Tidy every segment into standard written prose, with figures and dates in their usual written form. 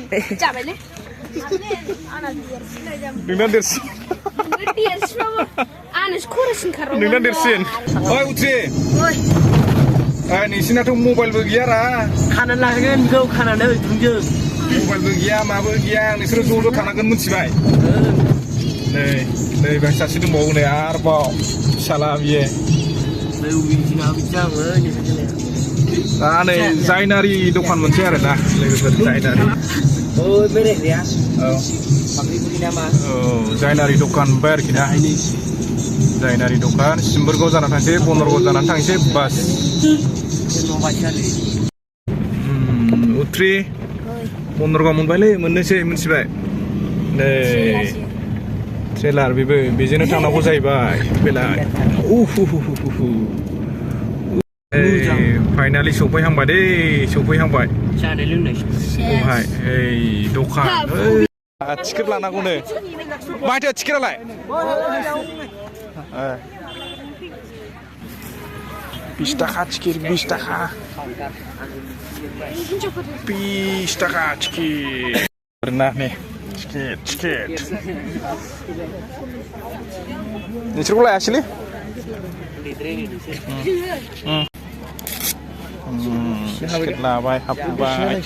जाबायलै नोंना देरसिन देरसिनबाबो आंनासो खर'सिन खारबाय नोंना देरसिन ओइ उथ्रि नोंसिनाथ' मबाइलबो गैयारा खानानै लागायगोन बेखौ खानानै दुंजों मबाइलबो गैया माबो गैया नोंसोरो ज' थानांगोन मिथिबाय नै बे सासे दंबावो नै आरोबाव फिसाला बियो नै जायनारि दखान मोनसे आरो ना लोगोफोर जायनारि बेरायग्राया औ जायनारि दखान मोनबाय आरोखि ना जायनारि दखान सिम्बोरगाव जाना थांसै बनरगाव जानानै थांसै बास उथ्रि बनरगाव मोनबायलै मोननोसै मिथिबाय नै ट्रेलार बेजोंनो थांनांगौ जाहैबाय बेलाय फाइनालि सफैहांबाय दै सफैहांबाय जानाय लोंनाय दखान टिकेट लानांगौनो माथो टिकेटालाय 20 थाखा टिकेट 20 थाखा 20 थाखा टिकेट ना nih टिकेट नोंसोरखौ लायासैलै टिकेट लाबाय हाबबाय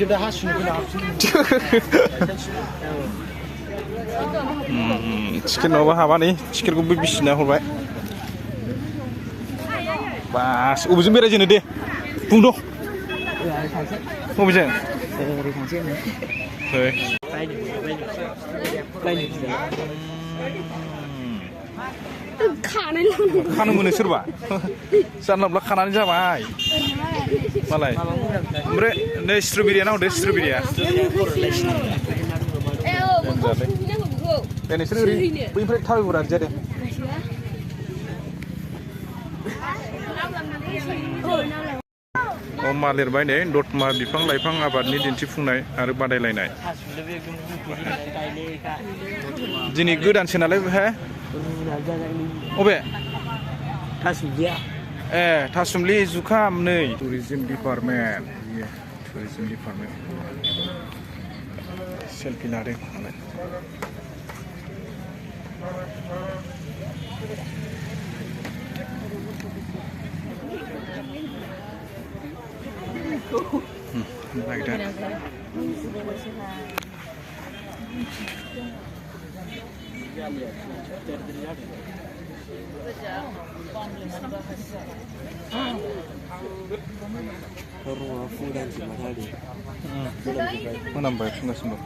टिकेट नङाबा हाबा नै टिकेटखौ बिसिना हरबाय बास अबेजों बेरायजेनो दे बुंद' बबेजों खानो मोनो सोरबा जानला मोनला खानानै जाबाय मालाय ओमफ्राय नै स्ट्रबेरिया नांगौ दे स्ट्रबेरिया दे नोंसोर ओरै बैनिफ्राय थाबायबोरा जादों मा लिरबाय नै दतमा बिफां लाइफां आबादनि दिन्थिफुंनाय आरो बादायलायनाय दिनै गोदानसो नालाय बेहाय अबे थासुमलि जुखाम नै टुरिजम डिपार्टमेन्ट सेलफि लादों नालाय like that. Menambah semua.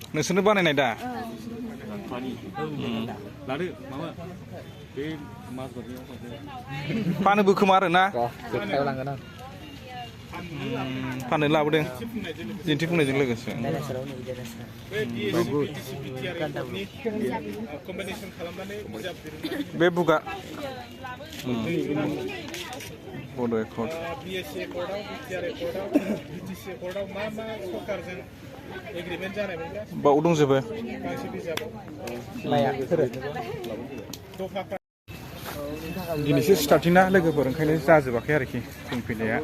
नोंसोरनो बानायनाय दा लादो माबा बे फानोबो खोमा आरो ना फाननो लाबोदों दिन्थिफुंनायजों लोगोसे बे बुगा बड' एकर्ड बाव दंजोबो दिनैसो स्टार्टिं ना लोगोफोर ओंखायनो जाजोबाखै आरोखि जों फैनाया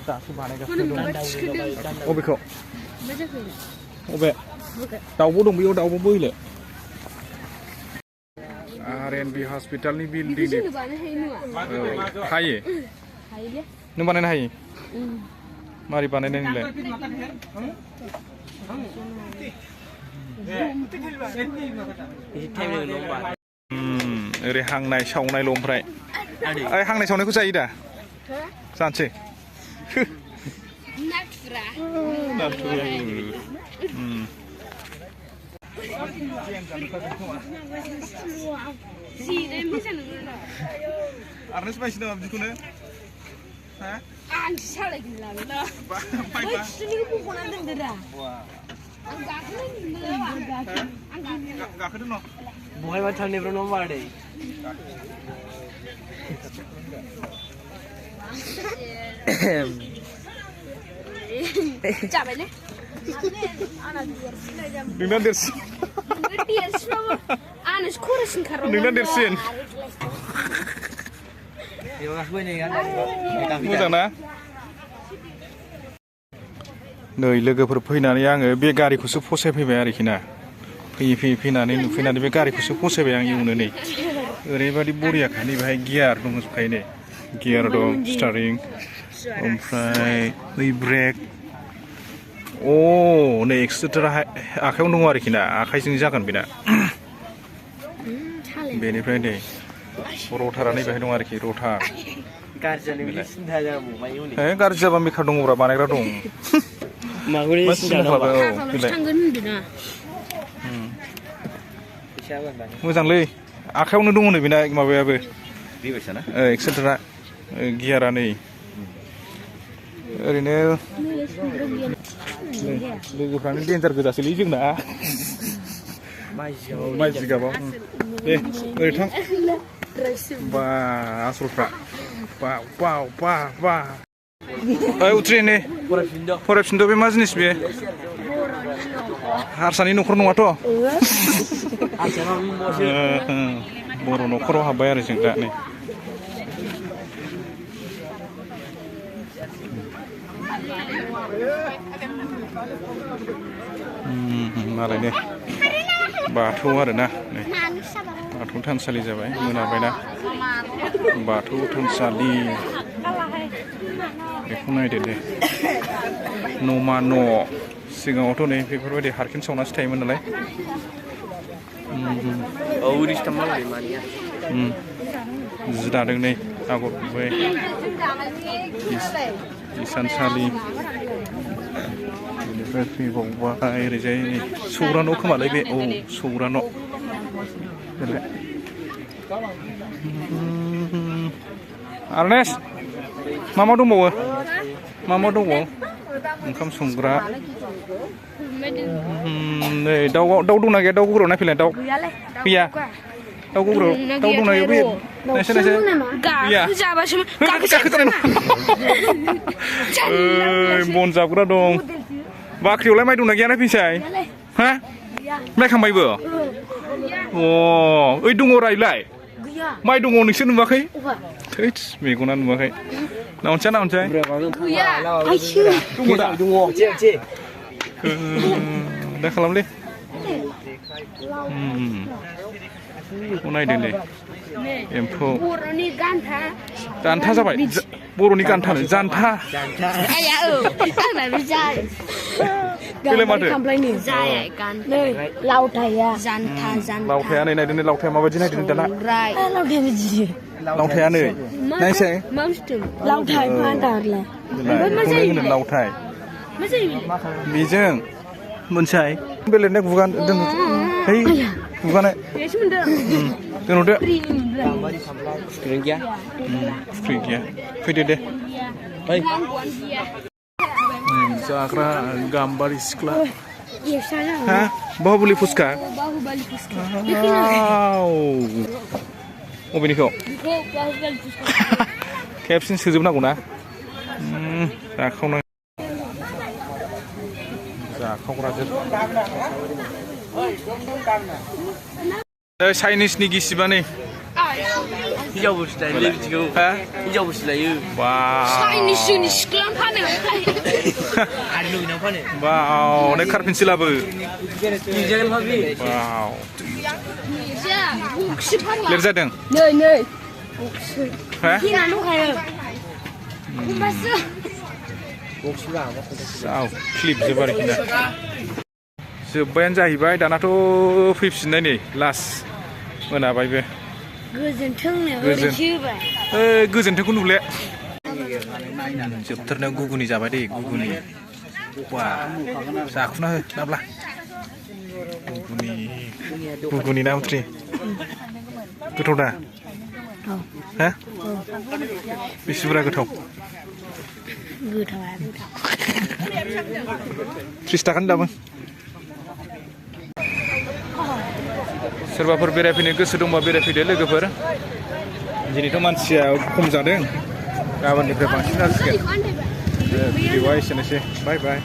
दासो बानायगासिनो दं अबेखौ अबे दाउब' दं बेयाव दाउब' बोहैले R&B हस्पिटालनि बिल्डिं हायो नों बानायनो हायो मारै बानायनाय नोंलाय ओरै हांनाय सावनायल' ओमफ्राय हांनाय सावनायखौ जायो दा जानोसै आरनोसो बायसै नामा बिदिखौनो आंसो सालायगोन लाङोना सुनिखौ बख'नानै दोनदोरा आं गाखोदो न' बहायबा थांनायफ्राव न' बादै जाबायलै नोंना देरसिन देरसिनबाबो Anes khurasin karo. Nोंना देरसिन मोजां ना नै लोगोफोर फैनानै आङो बे गारिखौसो फसायफैबाय आरोखि ना फैनानै नुफैनानै बे गारिखौसो फसायबाय आं एवनो नै ओरैबायदि बरियाखा नै बेहाय गियार दंजोबखायो नै गियार दं स्टारिं ओमफ्राय नै ब्रेक नै एक्सलेटारा आखायावनो दङ आरोखि ना आखाइजों जागोन बेना बेनिफ्राय नै रटारा नै बेहाय दं आरोखि रटार गाज्रि जाबा मेकार दङब्रा बानायग्रा दं मोजांलै आखायावनो दङ नै बेना माबायाबो एक्सेलेटारा गियारा नै ओरैनो लोगोफ्रानो डेन्जार गोजासोलै जोंना माइ जिगाबाव दे ओरै थां बा आसलफ्रा बा उथ्रि नै फरायफिनद' बे मा जिनिस बे हारसानि न'खर नङाथ' बर' न'खराव हाबबाय आरो जों दा नै मालाय नै बाथौ आरोना नै बाथौ थानसालि जाबाय मोनाबायना बाथौ थानसालि बेखौ नायदो दे न'मा न' सिगाङावथ' नै बेफोरबायदि हारखिन सावनासो थायोमोन नालाय जि दादों नै आगर गुबै इसानसालि बेनिफ्राय फैबावबाय ओरैजाय नै सौरा न' खोमालाय बे सौरा न' आरनेस मा दंबावो ओंखाम संग्रा नै दाउ दंना गैया दाउ गग्रायाव नायफैलाय दाउ गैया दाउ गग्रायाव दाउ दंना गैया नायसै गैया बन जाबग्रा दं बाख्रियावलाय माइ दंना गैया नायफैनोसै हा नायखांबायबो ओइ दङ रायलाय माइ दङ नोंसोर नुवाखै थैस मेगना नुवाखै नावनोसै दा खालामलै नायदों दे एम्फौ जानथा जाबाय बर'नि गान्थानो जानथा बेलाय माथो लावथाया नै नायदों लावथाया माबायदि नायदों दाना लावथाया नै नायसै लावथाय बेजों मोनसाय बेलेगना गुगान दोन है गुगानाय दोनहरदो फुख्रि गैया फैदो दे जाग्रा गाम्बारि सिख्ला हा बाहुबलि फुसका अबेनिखौ खेबसेनो सोजोबनांगौ ना जाखावग्राजोब चाइनिसनि गिसिबा नै नै कारपेन्सिलाबो लिरजादों क्लिप जोब आरोखि ना जोब्बायानो जाहैबाय दानाथ' फैफिननाय नै लास्ट मोनाबायबो गोजोन्थोंखौ नुले जोबथारनायाव गुगुनि जाबाय दे गुगुनि जाखुना हो नाब्ला गुगुनि ना उथ्रि गोथाव दा हा बेसे बुरजा गोथाव 30 थाखानि दामोन सोरबाफोर बेरायफैनो गोसो दंबा बेरायफैदो लोगोफोर दिनैथ' मानसिया खम जादों गाबोननिफ्राय बांसिन जासिगोन भिडिअआ एसेनोसै बाय बाय